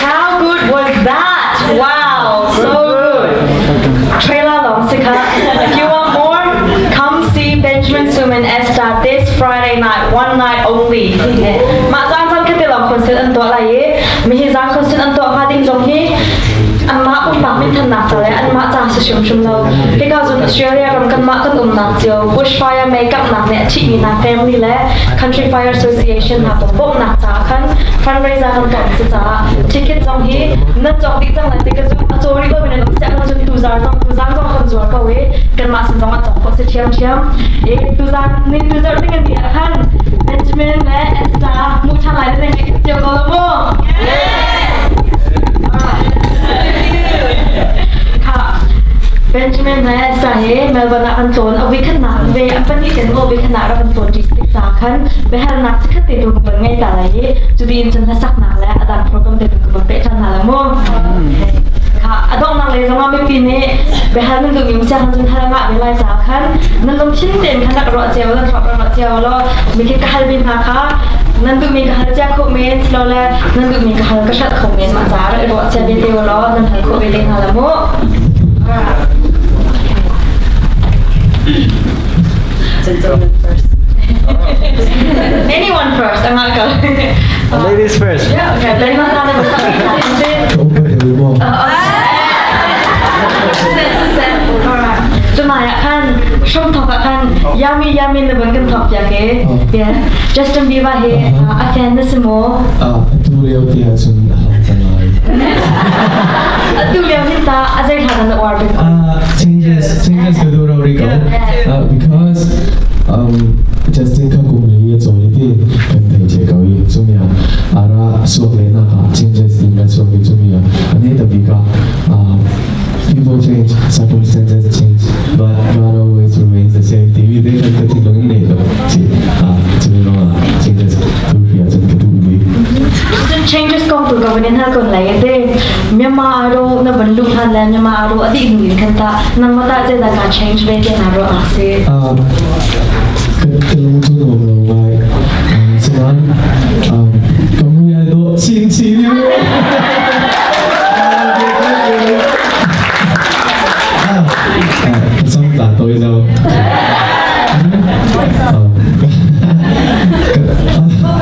How good was that? Wow, so good. Trailer long sika. If you want more, come see Benjamin Sum and Esther this Friday night, one night only. Mah zan zan khat long concert an tuah lai i mi hi zan concert an tuah hnga ding zong hi anmah pumpak minthannak ca le anmah ca si hrimhrim lo. Hika zun Australia ram kanmah kan umnak cio bushfire makeup nak nih a ṭhihmi hna family le Country Fire Association hna bawmhnak caah khan fundraiser kan tuah si caah ticket zong hi nan cawk dih cang lai ti ka zumh a caw rih lo in an um siah cun tuzar zong tuzan zong kan zuar ko i kanmah sin zong a cawk khawh si ṭhiamṭhiam i tuzan ni tuzar ding an ni ah khan Benjamin le Esther hmuh ṭhan lai na ngeih cio ko lo mu Benjamin le Esther hi Melbourne ah kan tlawn a weekend nak ve an pahnih ten maw weekend ah rak kan tlawn ṭi tik ca khan biahalnak chikkhat te tu ka van ngei ta lai i cuti in cun hlasaknak le a dang program te tu ka van peh ṭhan hna la mu. Kha a donghnak lei zongah mipi nih biahal nan duhmi um siang cun hal ngah ve lai ca khan nan lungthin tein khan rak ruah cio nan rak ruah cio law mikhi ka halmi hna kha nan duhmi ka hal cia kho men silole nan duhmi ka hal ka hralh kho men mah ca rak i ruah cia ve te law nan hal khawh ve te hna la mu. Gentlemen first. Anyone first, I'm not going. Ladies first. Yeah, okay. Ben Cumaya khan shom thok ah khan yummy yummy na ban kan thok ya ke. Yeah. Justin Bieber he a fan na si mo. Ah, tu lio ti ahcun a hang cang lai. Atu lio hin ta a zei hla na uar bik? Changes, changes ka duh ro ri ko. Because Justin kha kum li a cawn i ti kan thei che ko i cumi ah ara suak le nak ah changes ti na suak i cumi ah ane ta bik ah people change, circumstances change, but God always remains the same. Ti mi te kan ka thinlung in nei lo chi cumi lawng ah changes tu hria cun ka duh bik. Cun changes kong tu ka van in hal kon lai te Myanmar aro na van luh hlan le Myanmar aro a dih hnu in khan tah nangmah tah zeidah kaa change ve ti na ruah ah si? Ka lung cu nuam lo ngai. Sinain ka mui ai dawh chinchin i ka sam ta toi zo.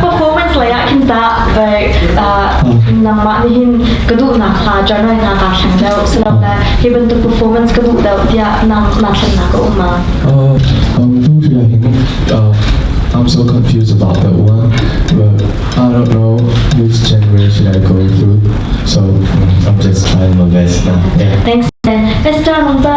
Performance lei ah khin tah nangmah nih hin ka duhnak hla genre hna kaa thleng deuh silole hi bantuk performance ka duh deuh tiah nang naa thlennak a um ma? Tu hin I'm so confused about that one, but I don't know which genre should I go through, so I'm just trying my best now. Yeah. Thanks. Esther nang ta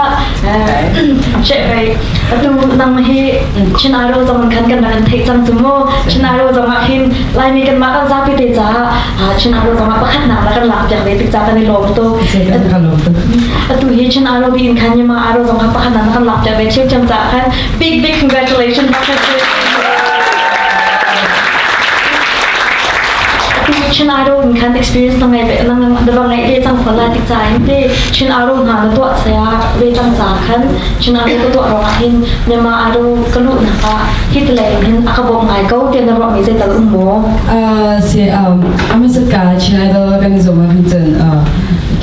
che bai atu nang hi Chin Idol zong khan kan rak theih cang cu mu Chin Idol zong ah hin Laimi kan mah kan zapi te caah Chin Idol zong ah pakhat nak la kan lak piak ve tik ca kan i lawm tuk atu hi Chin Idol bi in khan Myanmar Idol zong kha pakhat nak kan lak piak ve ṭhiamṭhiam caah khan big big congratulations Chin Idol in khan experience na ngai ve na na ngai ve cang khon lai tik ca in te Chin Idol hna na tuah saya ve cang ca khan Chin Idol ka tuah ruangah hin Myanmar Idol ka luhnak ah hi ti lei hin a ka bawm ngai ko tiah na ruahmi zeital um maw? Si amasat ka Chin Idol kan i zuam ah hin cun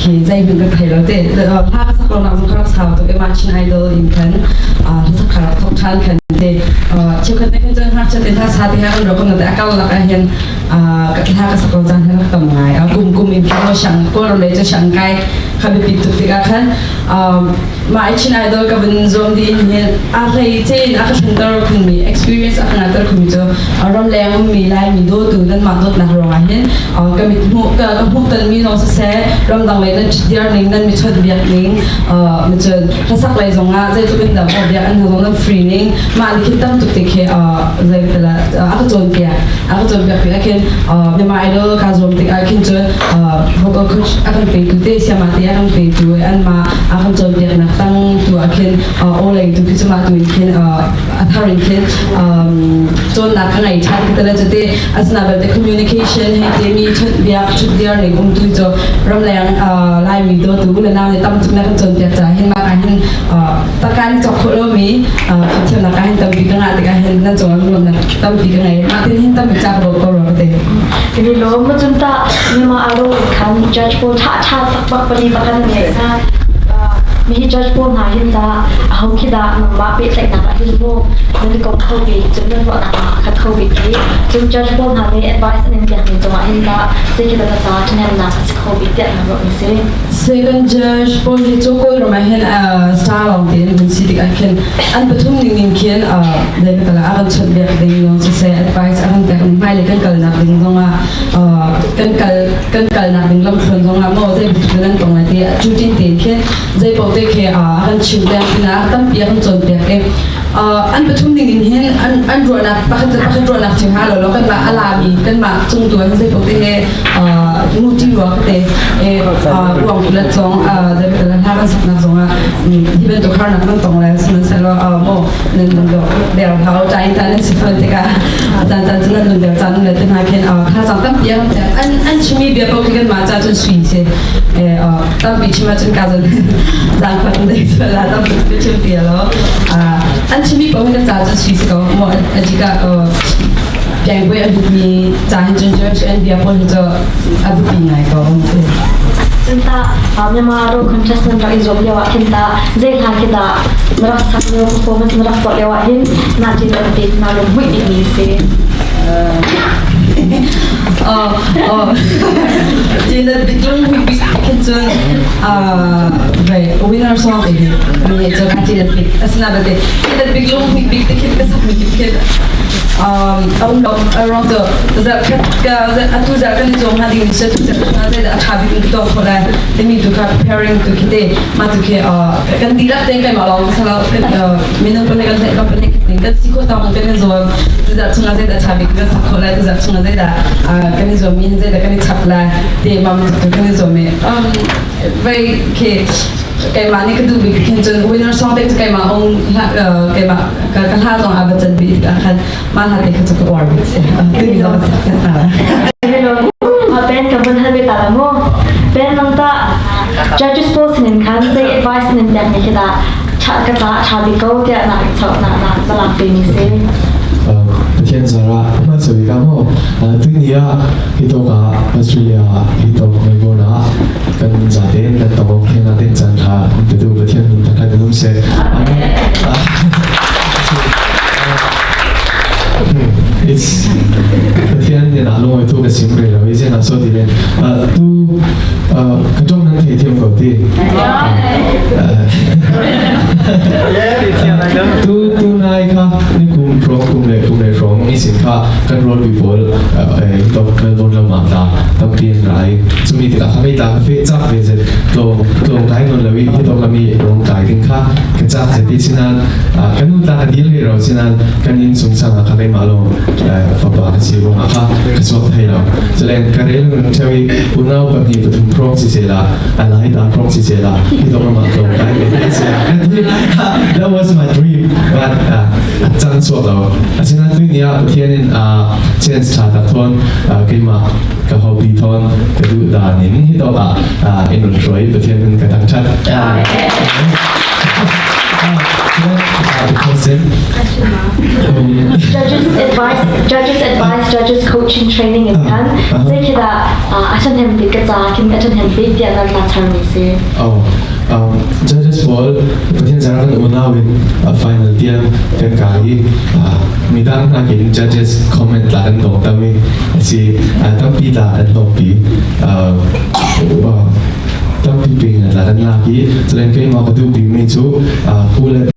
khi Khi zeihmanh ka thei lo te. Hla ka sak lo nak zong ka rak sau tuk i mah Chin Idol in khan hla sak ka rak thawk ṭhan khan te. Cheukhat nih khan cun ngakchia te hla sa te ha kan rak kan te a karlak ah hin hla ka sak lo caan hi rak tam ngai. Kum kum in khan siang Kawlram lei cu siang kai kha biapi tuk tikah khan mah i Chin Idol ka vun zuam dih in hin a hlei cein a ka thenter khunmi experience a ka ngahter khunmi cu ramleng ummi Laimi dawtu nanmah dawtnak ruangah hin ka mit hmuh ka hmuh tonmi zong siseh ramdang lei nan ṭhitdiar ning nan mi chawnhbiak ning cun hlasak lei zongah zeitluk in dah biak an zong nan free ning mah nih khin tam tuk te khi zei a ka cawnpiak a ka cawnpiak pin ah khin Myanmar Idol ka zuam tikah khin cun vocal coach a kan petu te siama te a kan petu anmah a kan cawnpiaknak tang tu ah khin aw lei tu khi cu mah tu in khin a thar in khin cawnnak ka ngei ṭhan ka tala cu te asina belte communication hei te mi chawnhbiak ṭhutdir ning um tu cu ramleng Laimi dawtu le nau nih tam tuk na kan cawnpiak caah hin mah ah hin takan cawk khawh lomi fimthiamnak ah hin tampi ka ngah tikah hin nan cungah nuamnak tampi ka ngei mah tin hin tampi ca ka bawm ko rua ka ti. Ini lo ma cun ta mima alo khan judge pawl tha tha takpak pali pakhat ngei na mi hi judge pawl hna hin ta aho khi dah nangmah pehtlaihnak ah hin mu nan ko kho bi cun nan ruahnak khat kho bi khi cun judge pawl hna nih advice an in pek mi cungah hin ta zei khi dah ka ca ṭhahnemnak a si kho bi tiah na ruah mi si. Second judge pawl hi cu Kawlram ah hin star lawng tein an si tikah khin an pathum ning in khin zei ka a kan chawnhbiak ding zong siseh advice a kan pek ning hmailei kan kalnak ding zongah kan kal kan kalnak ding lamthluan zongah maw zei bantuk nan tong lai ti cu tin tein khin zei paoh te khi a kan chim peng pinah tampi a kan cawnpiak i an pathum ning in hin an ruahnak pakhat le pakhat ruahnak thing ha lo lo kanmah a lami kanmah cung tu hin zei paoh te he nu ti rua te ruang pulat zong zei bantuk hla kan saknak zongah hi bantuk harnak nan tong lai sihmanhsehlaw maw nan lung der hau tain tan nan si fawn tikah caan caan cu nan lung der caan le te hna khin thazaang tampi an an chimmi bia paoh khi kanmah ca cun sui si tampi chim ahcun ka zon zaangfak dei la tampi chim ti lo an chimmi paoh hi ka ca cun sui si ko mo ajika piangpui a hutmi ca hin cun church an bia pawl hi cu a biapi ngai ko. Cun ta Myanmar ro contestant rak i zuam lio ah khin ta zei hla khi dah na rak sak lio performance na rak tuah lio ah hin na tin rak te na lung hmuih bikmi si. Tin bitlung hui bik khin cun vai winner song te hi mi cu ka tin bik asina bate tin bitlung hui bik te khin ka sak mi khin um lo around the atu za kan i cawm ha ding se tu za na zai da a tha bik in ka tuah khawh lai timi tu kha preparing tu khi te ma tu khi kan dihlak te kai ma lawng sala minung pale kan kan pale ning kan si kho tawng kan i zuam tu za chungah zai da tha bik kan sak khawh lai tu za chungah zai da kan i zuam mi zai da kan i chap lai te ma tu kan i zuam mi vai khi keimah nih ka duh bik khin cun winner song te cu keimah ong keimah ka hla zong a va can bik tikah khan mah hla te kha cu ka uar bik si tuni zong Hello Ben ka vun hal ve ta la mu Ben nang ta judges pawl sinin khan zei advice nin pek ni khi dah tha ka ca tha bik ko tiah na chau na na na lak pe ni si. Pathian zara hman sawi ka mo tuni ah hitok ah Australia hitok Melbourne ah kan zaten kan tawng thena ten chan kha tu Pathian min takhat num se. It's Pathian nih a lung tu ka sim re lo i zen a so ti len tu ka tong nan thei thiam ko ti tu tu nai kha ni kum rong kum le kum le rong i sin kha kan rol bi pawl tok Melbourne lam ah ta tampi an rai chumi tikah kha mei ta ka fe chak ve zet tlawng tlawng kai non lo i hi tok lami rong kai ding kha ka chak zet ti sinan kan nu ta ka dil ve ro sinan kan inn chung sang ah kha keimah lawng fapa ka si ruangah kha ka chuak thai lo chalen ka rel nung theo i unau pahnih pathum hrawng si sela alai ta hrawng si sela hi tok lamah tlawng kai ve that was my dream but a cang chuak lo asinain tuni ah Pathian in chance ṭha tak thawn keimah ka hobby thawn ka duh dan in hi tawk ah in run hruai Pathian in ka thangṭhat. The question. Judges advice, judges advice, judges coaching training in kan. Zei khi dah a ṭhahnem bik ka ca khin a ṭhahnem bik tiah nan hla charmi si? Oh, judges pawl Pathian zara kan unau in final tiang kan kai i midang hna in judges comment la kan dong tam i asi tampi la kan hlawkpi tampi ping la kan lak i culen keimah ka duh bikmi cu pu le.